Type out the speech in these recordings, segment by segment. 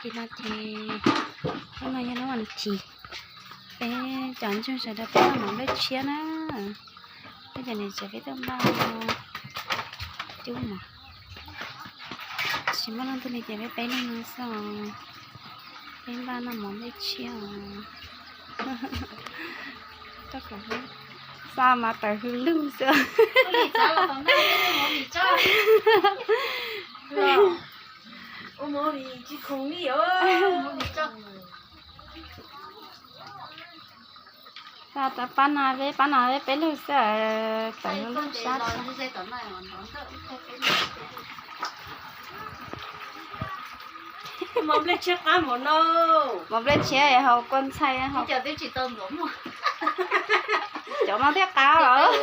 Tim no ces hnub no yog hnub vas thiv, peb cov ntseeg sawv daws peb noj mov nplej tshiab na. Peb cov niam tsev peb tuaj npaj cub mov, tsis muaj leej twg li ces peb peb leeg no xwb os. Peb npaj noj mov nplej tshiab os. Xa mas tawm hws lwj xwb. Xa tawm pab no peb, pab no peb peb leeg xwb, tawm hws lwj sab sab. Mov nplej tshiab qab mov no. Mov nplej tshiab haus kua ntxhai, cov no thiaj qab os.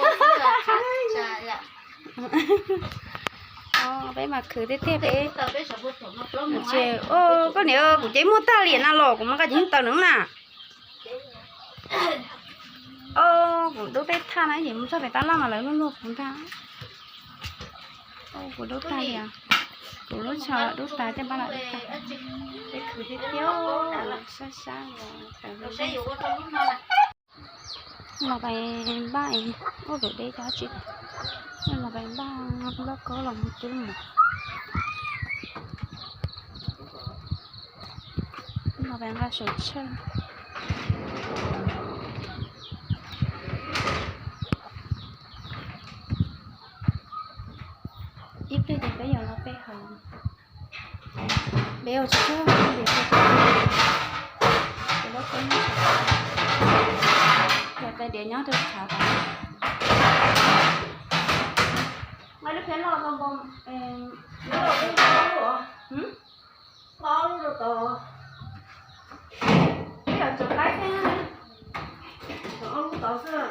Peb mas khwv tiag tiag peb. Koj niam, kuv ces muag tag li na los kuv mas nqa ces yeej tawm nws na. Kuv dub tej thaj na ces mus txog pem tab laj mas lawv luag luag kuv ntag. Kuv dub tag li, kuv lub tsho dub tas coj npab los dub tag. Peb khwv tiag tiag, sab sab os. Los pais npaj ua luam deb cov tsis, los pais npaj npaj koj los mus cub mov. Los pais nqa saum tshawj. Ib pliag ces peb yuav los pe hawm. Peb ua tsis tsuag, yog tais diav nyob rau tshav tod. Nqa lub phiab loj no npau, ob lub rau tod, peb yuav tseem qaib thiab, tseem ob lub tod xwb.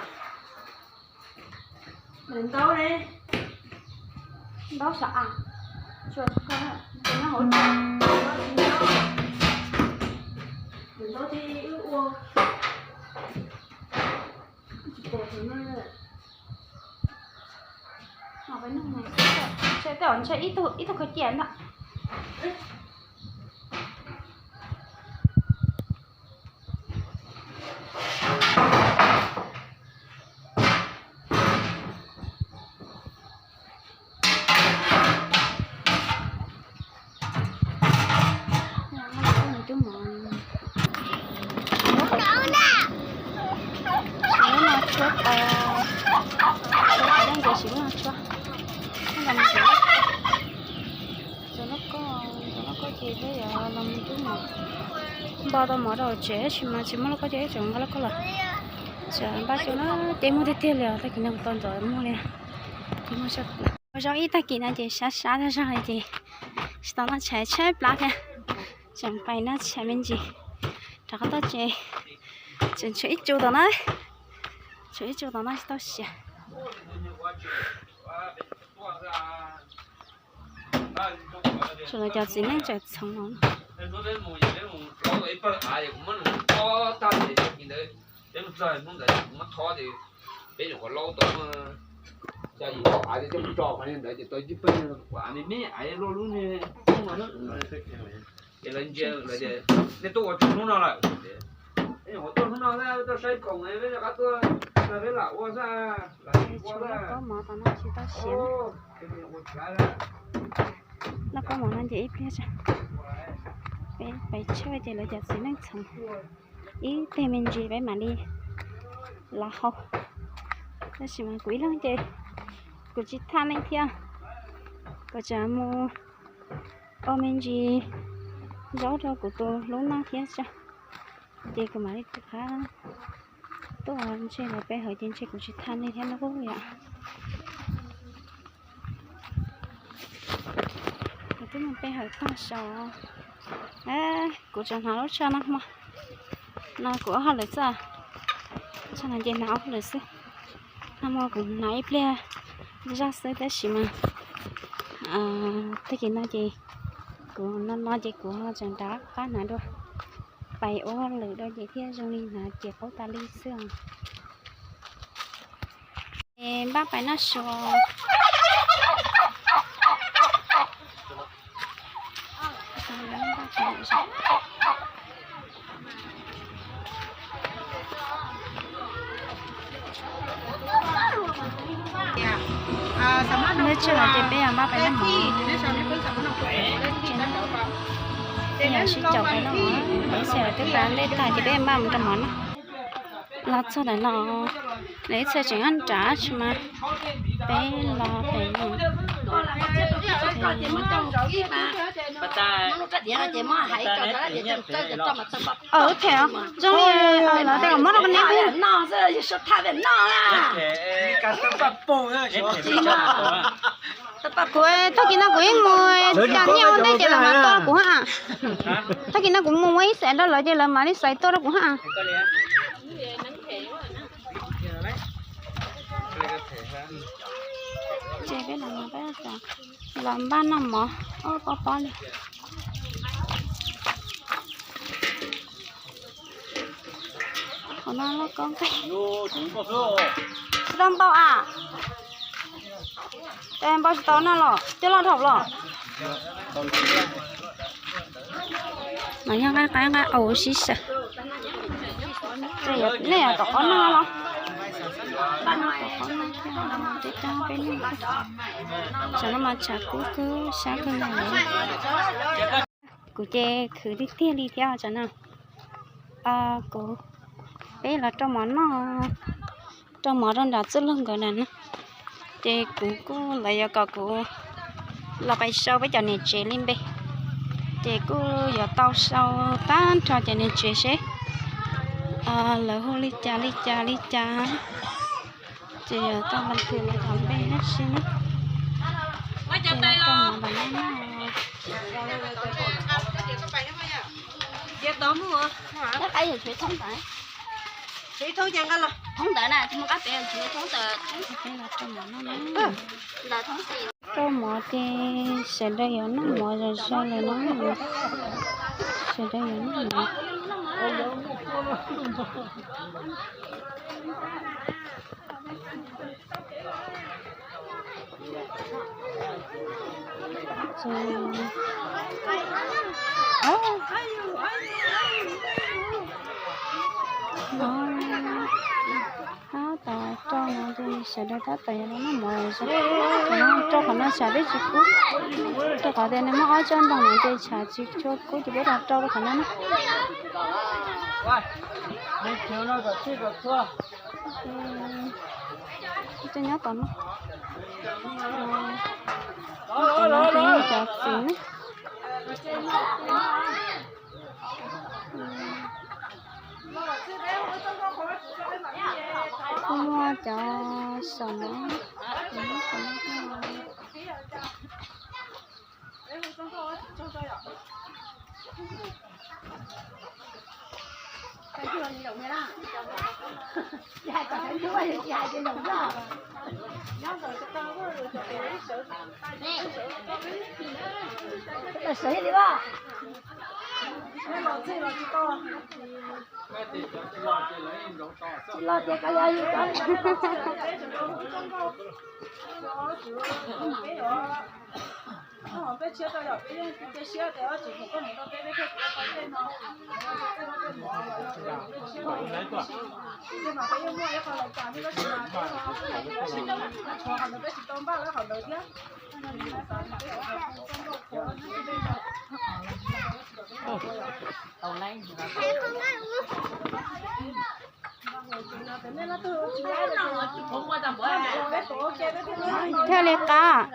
Ntaub ne, ntaub sav av, tsuas tsis koj, ntaub hauv tsev, ntaub thiab wb ua, tsis pom tus no. Tej zaum ntshe ib tug khaub cia ntag. Cub mov, sim lub no tshuab, tshuab leej ces sim lub no tshuab. Cov lauj kaub, cov lauj kaub ces peb yuav los mus cub mov. Npaj tau mov rau tsev tab sis mas tsis muaj lauj kaub ces tseem nqa lauj kaub los. Tseem npaj cub na, ces muag tiag tiag li os, tag kis no kuv tau ntxov muag li. Ua zaub ib tag kis no ces sab sab tag zog li ces tsis tau noj tshais tshaib plab thiab. Tseem pais noj tshais me ntsis rov qab tuaj tsev. Tseem tshuav ib tsu tom no, tshuav ib tsu tom no tsis tau siav. Tshuav cov txiv neej tseem txhoov no. Peb mus txog hnub ntawd kuv muab thov ces peb nyuam qhuav laub tau, cov yim av coj mus tso qhov ntawd ces tau cib pawg nyuag av me me, av luaj lub niag rooj no. Ces lawv ntsia lawv tias nej tuaj ua tsaug hnub no lawm, peb nyuam qhuav tuaj hnub no xwb, tuaj saib khoom peb rov qab tuaj, peb lam ua xwb, lam ua xwb. Lauj kaub mov no ces ib pliag peb pais tshawj ces lawv cov txiv neej txhoov ib teg me ntsis peb mam li lav hau. Tab sis mas kuv ib leeg ces kuv tsis thaj neej thiab, kuv tseem mus ua me ntsis zaub rau kuv tus hlub noj thiab tso. Ces kuv mam li rov qab tuaj ntshe lawv pe hawm ces ntshe kuv tsis thaj neej thiab no yom. Kuv twb mus pe hawm tag saud. Kuv tseem hnav lub tsho no hmo no kuv ob hauj lwm xwb, tsho no ces hnav ob hauj lwm xwb. Nag hmo kuv hnav ib pliag zog xwb tab sis mas tag kis no ces kuv no no ces kuv ho tseem rov qab hnav dua, pais ua hauj lwm dua ces thiaj zoo li hnav ces qaub tas li xwb os. Npaj pais noj su. Neb tseg los ces peb yuav npaj pais noj mov. Peb yuav sib caum pais noj mov, peb xav twb pab neb tag ces peb npaj mus rau mov noj. Los txog ntawm no, lawv ib txhia tseem nyob nram tsis mas peb los pem no. Ua them zoo li lawv tias muab rau koj neb. Kuv tag kis no kuv ib mus cas nyiaj ua ntej ces lawv mam tuaj rau kuv ha. Tag kis no kuv mus ua ib xeem rau lawv ces lawv mam li xaiv tuaj rau kuv ha. Ces peb los, los npaj noj mov ob pob pob li. Qhov no loj koj nqaij. Tsis tau npau as. Npau tsis tau no los coj loj dhau los. Mas yog nqaij qaib nqaij au sib sawv. Nej yog tom qab no los? Tom qab no thiab, peb coob peb leeg. Tsam no mas tshav kub kub sab kawg nkaus li. Kuv ces khwv tiag tiag li thiab tsam no. Kuv, peb los rau mov noj, rau mov rau nram txwj laug nkawd na no. Ces kuv kuj, lawv yuav kom kuv los pais sau peb cov niam tsev li npe. Ces kuj yuav tau sau tag nrho cov niam tsev seb lawv hu li cas li cas li cas. Ces yuav tau los thwm lawv cov npe tab sis na. Ces los rau mov npam noj no. Thoob ntawd na, thoob ntawd, peb los rau mov noj na. Rau mov ces sawv daws yuav noj mov zom zaws lawm no. Sawv daws yuav noj mov. Tab tom rau no ces sawv daws tab tom yuav los noj mov zom zaws. Rau qhov no tshav peb tsis kub, rau qhov tias nws muaj ob tsob ntoo no ces tshav tsis tshua kub ces peb los rau qhov no na. Cov nyob tom no, cov txiv ne. Kuj muaj cov saum no. Tsis los tias koj yog yus cov. Peb tshiab rau yom, peb yeej cia siab tias tsis mus koj mus rau peb, peb thiaj tsis tau tej no. Tej mas peb yeej muaj ib qho lawv cas, tab sis mas peb ho tshuav qhov ntawd peb tsis tau npaj lawv qhov ntawd thiab. Thiaj li qab.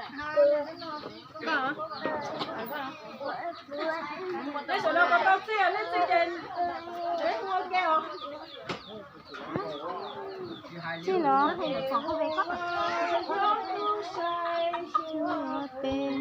Txij los, txij los pem.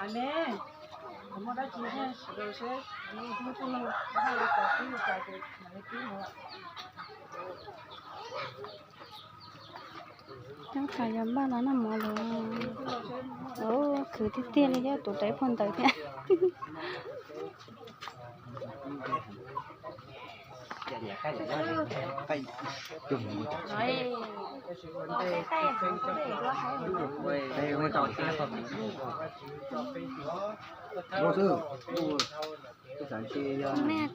Amen. Muaj dab tsi sawv daws seb, hnub twg los hais li cas twb li cas ces mam li pib mus. Coob tas yog npaj los noj mov lawm. Khwv tiag tiag li, yog tus rav phau ntawv thiab. Ces nej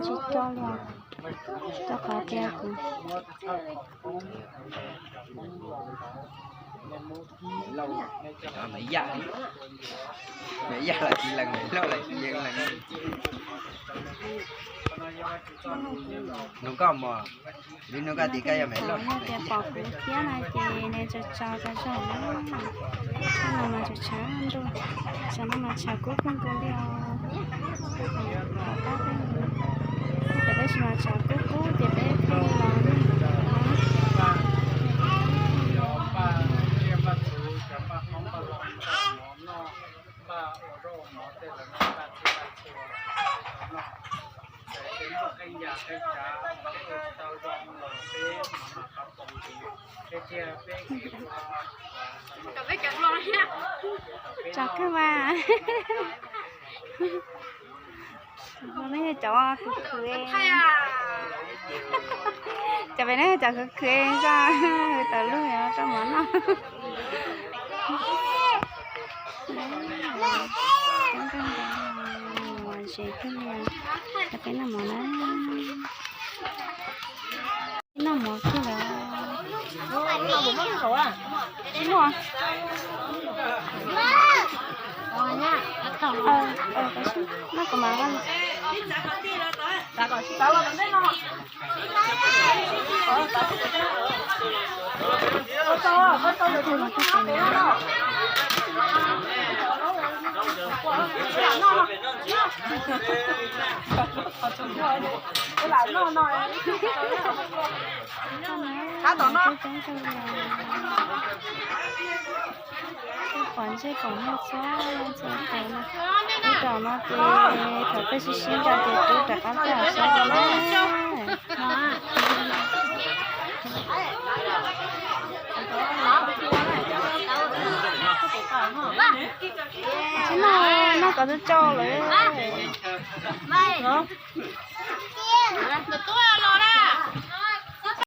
tsis co li os, rau qhov tias kuv Maiv Yaj, Maiv Yaj los tsis lees, Maiv Lauj los tsis yeej lees. Nug koj mog, nug koj tias koj yog Maiv Lauj. Yog tias pom kuv thiab no ces nej tso tso tau zog na. Tshab no mas tseem tshav ntuj, tshav no mas tshav kub kawg nkaus li os. Pom tab peb, peb tab sis mas tshav kub kub ces peb thiaj li los. Tsaug kawg mas. Nej cov khwv khwv, cov pem no cov khwv khwv zoj, tawm lug rau mov noj. Ze kawg li, cov peb noj mov na. Noj mov kawg lawm. Noj kuv mas. Tab tom no. Pom ntsej pom muag txhob txhua tus no. Ib zaug no ces thaum peb sib sib nco ces rub rov qab peb sib nco na. Tsis noj, noj kom tsau tsau lawm.